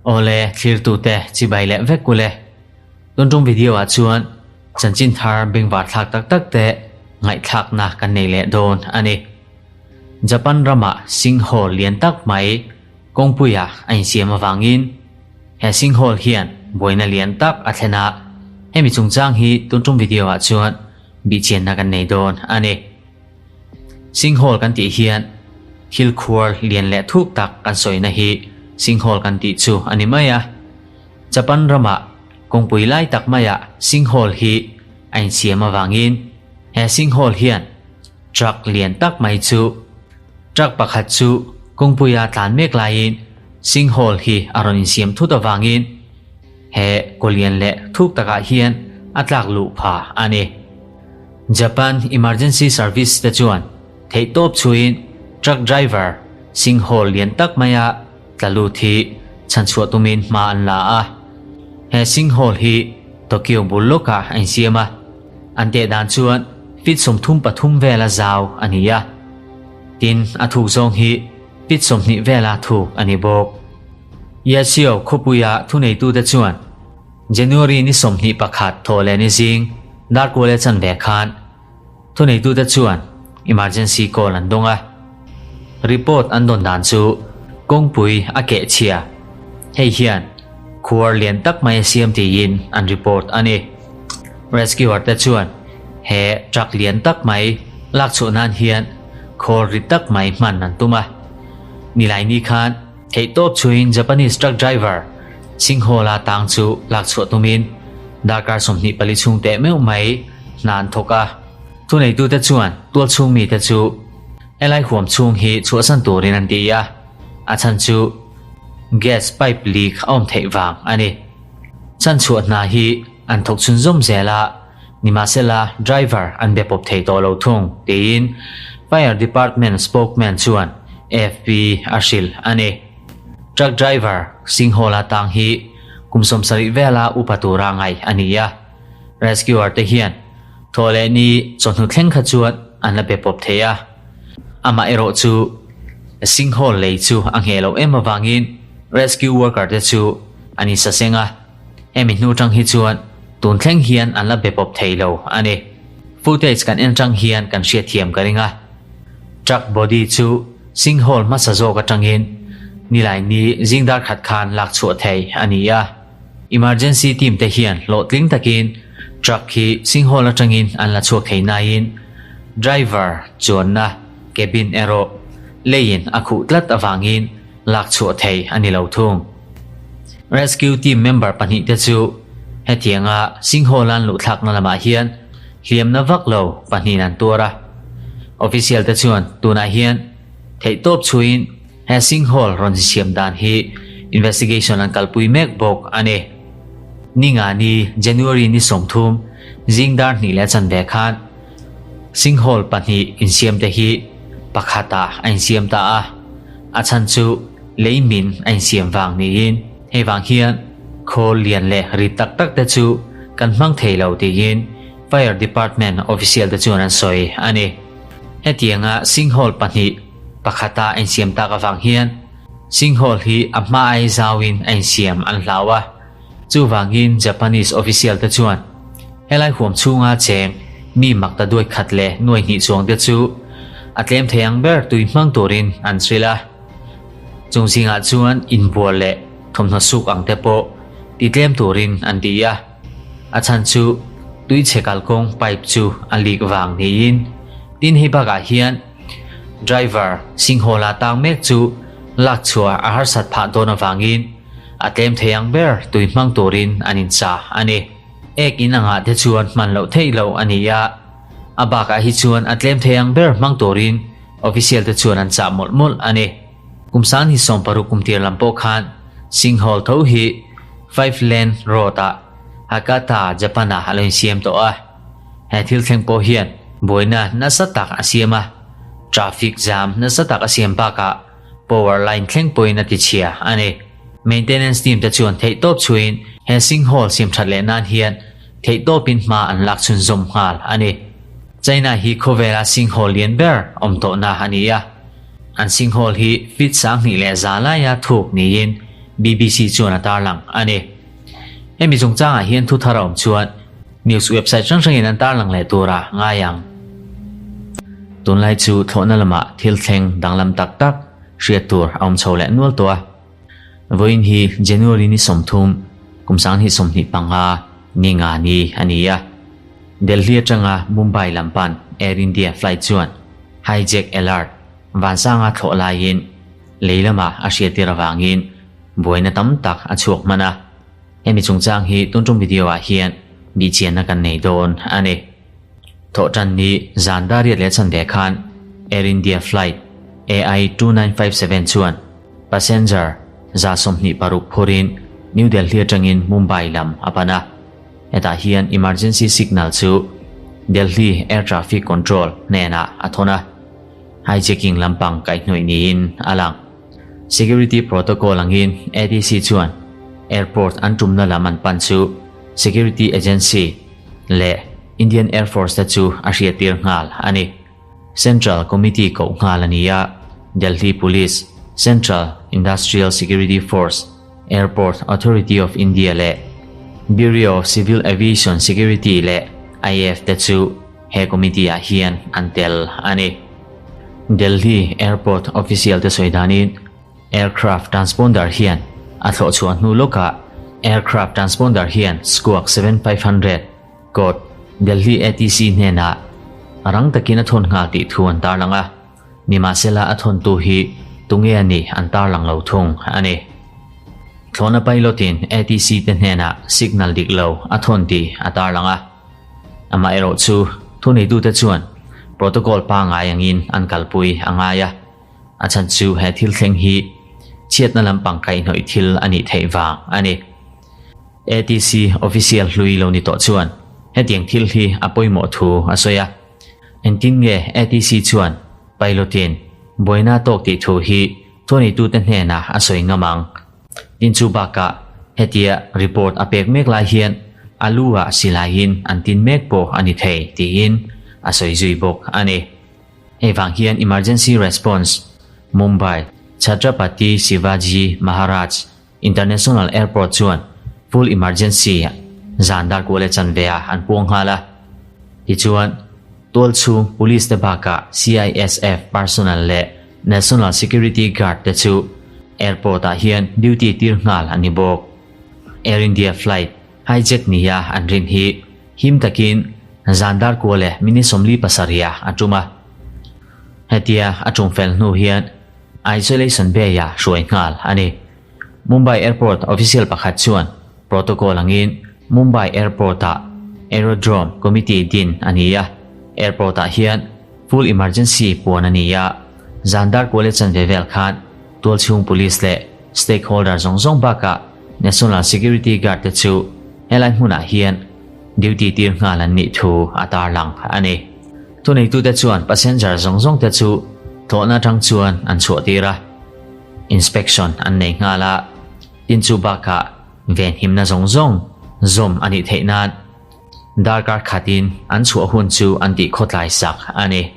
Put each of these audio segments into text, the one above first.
Awle thlirtute chibai leh vek ule. Tun tum video ah chuan chanchin thar bengvar thlak tak tak te ngaihthlakna kan nei leh dawn a ni. Japan ramah sinkhol lian tak mai kawngpuia a insiam avangin he sinkhol hian buaina lian tak a thlen a, hemi chungchang hi tun tum video ah chuan bihchianna kan nei dawn a ni. Sinkhol kan tih hian thil khuar lian leh thuk tak kan sawina hi sinkhol kan tih chu a ni mai a. Japan ramah kawngpui lai tak maiah sinkhol hi a insiam avangin he sinkhol hian truck lian tak mai chu truck pakhat chu kawngpuia tlan mek laiin sinkhol hi a rawn insiam thut avangin he kaw lian leh thuk takah hian a tlak luh pha a ni. Japan Emergency Service te chuan theihtawp chhuiin truck driver sinkhol lian tak maia tla lut hi chhanchhuah tumin hma an la a. He sinkhol hi Tokyo bul lawkah a insiam a, an teh dan chuan feet 33 vela zau a ni a. Tin, a thuk zawng hi feet 20 vela thuk a ni bawk. Yashio khawpuia thuneitute chuan January ni 21 thaw leh ni zing dar kual chanve khan thuneitute chuan emergency call an dawng a. Report an dawn dan chu kawngpui a keh chhia. Hei hian khuar lian tak mai a siam tiin an report a ni. Rescuer te chuan he truck lian tak mai lak chhuah nan hian khawl rit tak mai hman an tum a. Nilaini khan theihtawp chhuiin Japanese truck driver Singhola tang chu lak chhuah tumin darkar 24 chhung teh meuh mai hna an thawk a. Thuneitute chuan tual chhung mite chu helai huam chhung hi chhuahsan turin an ti a, a chhan chu gas pipe leak a awm theih vang a ni. Chhan chhuah hna hi an thawk chhunzawm zel a, nimahsela driver an be pawp thei tawh lo thung tiin Fire Department spokesman chuan AFP a hrilh a ni. Truck driver Singhola tang hi kum 70 vela upa tura ngaih a ni a, rescuer te hian thaw leh ni chawhnu thleng kha chuan an la be pawp thei a. Amah erawh chu sinkhol lei chu a ngheh loh em avangin rescue worker te chu an insaseng a, hemi hnu tang hi chuan tun thleng hian an la be pawp thei lo a ni. Footage kan en tang hian kan hriatthiam ka ring a. Truck body chu sinkhol hmasa zawk atangin nilai ni zingdar khat khan lak chhuah thei a ni a. Emergency team te hian hlawhtling takin truck hi sinkhol atangin an la chhuak thei naiin driver chuanna cabin erawh leiin a khuh tlat avangin lak chhuah thei a ni lo thung. Rescue team member pahnih te chu hetianga sinkhol an luh thlakna lamah hian hliamna vak lo pahnihin an tuar a. Official te chuan tunah hian theihtawp chhuiin he sinkhol rawn siam dan hi investigation an kalpui mek bawk a ni. Ninga ni January ni 30 zingdar hnih leh chanve khan sinkhol pahnih insiam te hi pakhatah a insiam ta a, a chhan chu lei min a insiam vang niin hei vang hian khawl lian leh rit tak tak te chu kan hmang thei lo tiin Fire Department official te chuan an sawi a ni. Hetianga sinkhol pahnih pakhata a insiam tak avang hian sinkhol hi a hma ai zauin a insiam an hlau a. Chuvangin Japanese official te chuan helai huam chhunga cheng mi mak ta duai khat leh nuai hnih chuang te chu a tlem thei ang ber tui hmang turin an hrilh a. Chung zingah chuan inbual leh thawmhnaw suk ang te pawh ti tlem turin an ti a. A chhan chu tui chhe kalkawng pipe chu a leak vang niin tin hei bakah hian driver Singhola tang mek chu lak chhuah a harsat phah dawn avangin a tlem thei ang ber tui hmang turin an incha a ni. Ek in angah te chuan hman loh theih loh a ni a, a bakah hi chuan a tlem thei ang ber hmang turin official te chuan an chah mawlh mawlh a ni. Kum sang hi 60 kum tir lam pawh khan sinkhol tho hi five lane road ah Hakata, Japan ah a lo insiam tawh a. He thil thleng pawh hian buaina nasa tak a siam a, traffic jam nasa tak a siam bakah power line thleng pawhin a ti chhia a ni. Maintenance team te chuan theihtawp chhuiin he sinkhol siam that leh nan hian theihtawpin hma an lak chhunzawm nghal a ni. China hi khawvela sinkhol lian ber awm tawhna a ni a. An sinkhole hi feet 2100 laia thuk niin BBC chuan a tarlang a ni. Hemi chungchangah hian thu thar a awm chuan news website hrang hrangin an tarlang leh tura ngai ang. Tunlai chu thlawhna lamah thil thleng danglam tak tak hriat tur a awm chho leh nual tawh a. Vawiin hi January ni 30, kum 2025 ni nga ni a ni a. Delhi atanga Mumbai lam pan Air India flight chuan hijack alert vansanga thlawh laiin lei lamah a hriattir avangin buaina tam tak a chhuak hman a. Hemi chungchang hi tun tum video ah hian bihchianna kan nei dawn a ni. Thawhtan ni zan dariat leh chanve khan Air India flight AI2957 chuan passenger 126 phurin New Delhi atangin Mumbai lam a pan a. Hetah hian emergency signal chu Delhi Air Traffic Control hnenah a thawn a, hijacking lampang kaihhnawih niin a lang. Security protocol angin ATC chuan airport an tumna lam an pan chu security agency leh Indian Air Force te chu a hriattir nghal a ni. Central Committee koh nghal a ni a, Delhi Police, Central Industrial Security Force, Airport Authority of India leh Bureau of Civil Aviation Security leh IAF te chu he committee ah hian an tel a ni. Delhi Airport official te sawi danin aircraft transponder hian a thlawh chhuah hnu lawkah aircraft transponder hian Squawk 7500 code Delhi ATC hnenah rang takin a thawn nghal tih thu an tarlang a. Nimahsela a thawntu hi tunge a nih an tarlang lo thung a ni. Thlawhna pilot-in ATC te hnenah signal dik lo a thawn tih a tarlang a. Amaherawh chu thuneitute chuan protocol pangngai angin an kalpui a ngai a, a chhan chu he thil thleng hi chhiatna lampang kaihhnawih thil a nih theih vang a ni. ATC official hlui lo ni tawh chuan hetiang thil hi a pawimawh thu a sawi a. Engtin nge ATC chuan pilot-in buaina tawk tih thu hi thuneitute hnenah a sawi ngam ang? Tin chu bakah hetia report a pek mek lai hian a lu ah silaiin an tin mek pawh a ni thei tiin a sawi zui bawk a ni. Hei vang hian Emergency Response Mumbai Chhatrapati Shivaji Maharaj International Airport chuan full emergency zan dar kual leh chanve ah an puang nghal a. Tichuan, tualchhung police te bakah CISF personnel leh National Security Guard te chu airport ah hian duty tir nghal an ni bawk. Air India flight hijack nia an rin hi him takin zan dar kual leh minute 47 ah a tum a. Hetia a tum fel hnu hian Isolation Bay-ah hruai nghal a ni. Mumbai Airport official pakhat chuan protocol angin Mumbai Airport-ah Aerodrome Committee din a ni a, airport-ah hian full emergency puan a ni a, zan dar kual leh chanve vel khan tualchhung police leh stakeholder zawng zawng bakah National Security Guard te chu helai hmunah hian duty tir nghal an nih thu a tarlang a ni. Thuneitute chuan passenger zawng zawng te chu thlawhna atang chuan an chhuah tir a, inspection an nei nghal a, tin chu bakah venhimna zawng zawng zawm a nih theih nan darkar khatin an chhuah hun chu an tih khawtlai sak a ni.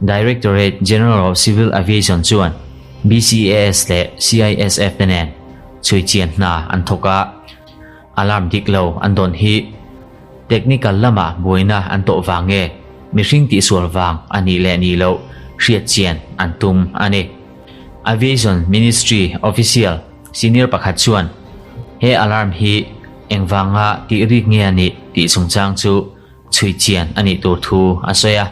Directorate General of Civil Aviation chuan BCAS leh CISF te nen chhui chian hna an thawk a, alarm dik lo an dawn hi Technical lamah buaina an tawh vang nge mihring tihsual vang a nih leh nih loh hriat chian an tum a ni. Aviation Ministry official senior pakhat chuan he alarm hi engvanga tih rik nge a nih tih chungchang chu chhui chian a nih tur thu a sawi a.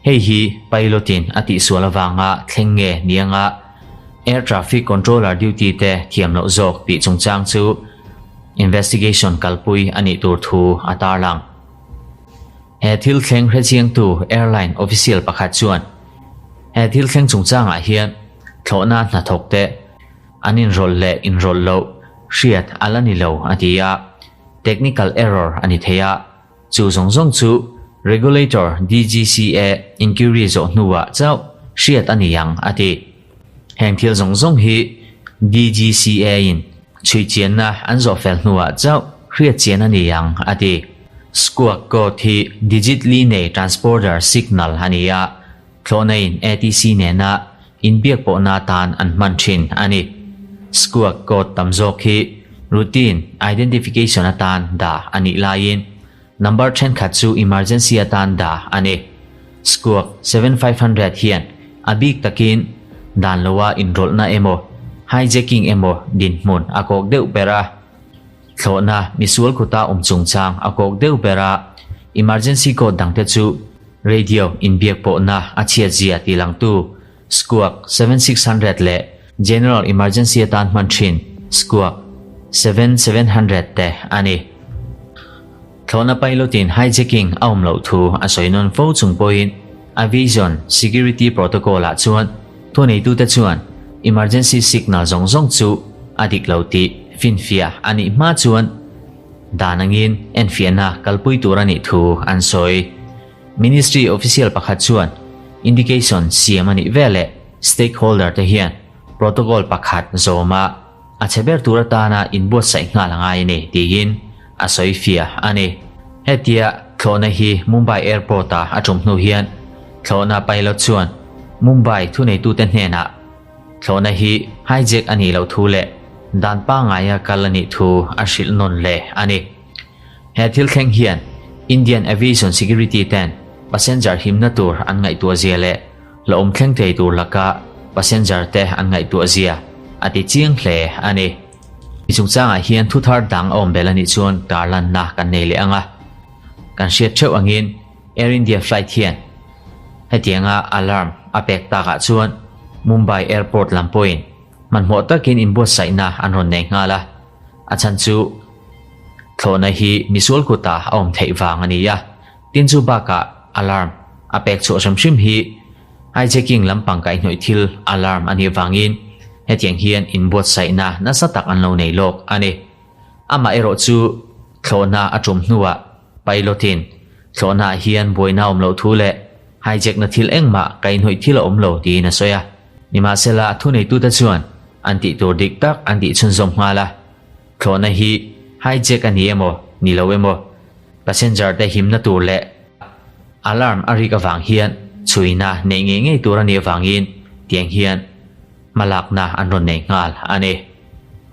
Hei hi pilot-in a tihsual avanga thleng nge ni anga air traffic controller duty te thiam loh zawk tih chungchang chu investigation kalpui a nih tur thu a tarlang. He thil thleng hrechiangtu airline official pakhat chuan he thil thleng chungchangah hian thlawhna hnathawk te an inrawlh leh inrawlh loh hriat a la ni lo a ti a, technical error a ni thei a. Chu zawng zawng chu Regulator DGCA inquiry zawh hnuah chauh hriat a ni ang, a ti. Heng thil zawng zawng hi DGCA-in chhui chianna an zawh fel hnuah chauh hriat chian a ni ang, a ti. Squawk code hi digit li nei transporter signal a ni a. thlawhna in ATC nena inbiak pawhna atan an hman thin a ni. Squawk code tam zawk hi routine identification atan dah a nih laiin number thenkhat chu emergency atan dah a ni. Squawk 7500 hian a bik takin dan loa inrawlhna emaw hijacking emaw dinhmun a kawk deuh ber a. Thlawhna misual kuta awm chungchang a kawk deuh ber a, emergency code dangte chu radio inbiak pawhna a chhiat zia tih langtu Squawk 7600 leh general emergency atan hman thin Squawk 7700 te a ni. Thlawhna pilot-in hijacking a awm loh thu a sawi nawn fo chung pawhin aviation security protocol-ah chuan thuneitute chuan emergency signal zawng zawng chu a dik lo tih finfiah a nih hma chuan dan angin enfiahna kalpui tur a nih thu an sawi. Ministry official pakhat chuan indication siam a nih veleh stakeholder te hian protocol pakhat zawma A chhe ber tur atana inbuatsaih nghal a ngai a ni, tiin a sawi fiah a ni. Hetia thlawhna hi Mumbai Airport-a a tum hnu hian thlawhna pilot chuan Mumbai thuneitute hnenah thlawhna hi hijack a nih loh thu leh dan pangngaia kal a nih thu a hrilh nawn leh a ni. He thil thleng hian Indian Aviation Security ten passenger himna tur an ngaihtuah zia leh Hlauhawm thleng thei tur laka passenger te an ngaihtuah zia a ti chiang hle a ni. Mi chungchangah hian thu thar dang a awm bel a nih chuan tarlanna kan nei leh ang a. Kan hriat theuh angin Air India flight hian hetianga alarm a pek takah chuan Mumbai airport lam pawhin hmanhmawh takin inbuatsaihna an rawn nei nghal a. A chhan chu thlawhna hi misual kutah a awm theih vang a ni a. Tin chu bakah alarm a pek chhuah hrim hrim hi hijacking lampang kaihhnawih thil alarm a nih vangin hetiang hian inbuatsaihna nasa tak an lo nei lawk a ni. Amah erawh chu thlawhna a tum hnuah pilot-in thlawhnaah hian buaina a awm loh thu leh hijack-na thil engmah kaihhnawih thil a awm lo tiin a sawi a. Nimahsela thuneitute chuan an tih tur dik tak an tih chhunzawm nghal a, thlawhna hi hijack a ni emaw ni lo emaw Passenger te himna tur leh alarm a rik avang hian chhuina neih ngei ngei tur a nih avangin tiang hian hmalakna an rawn nei nghal a ni.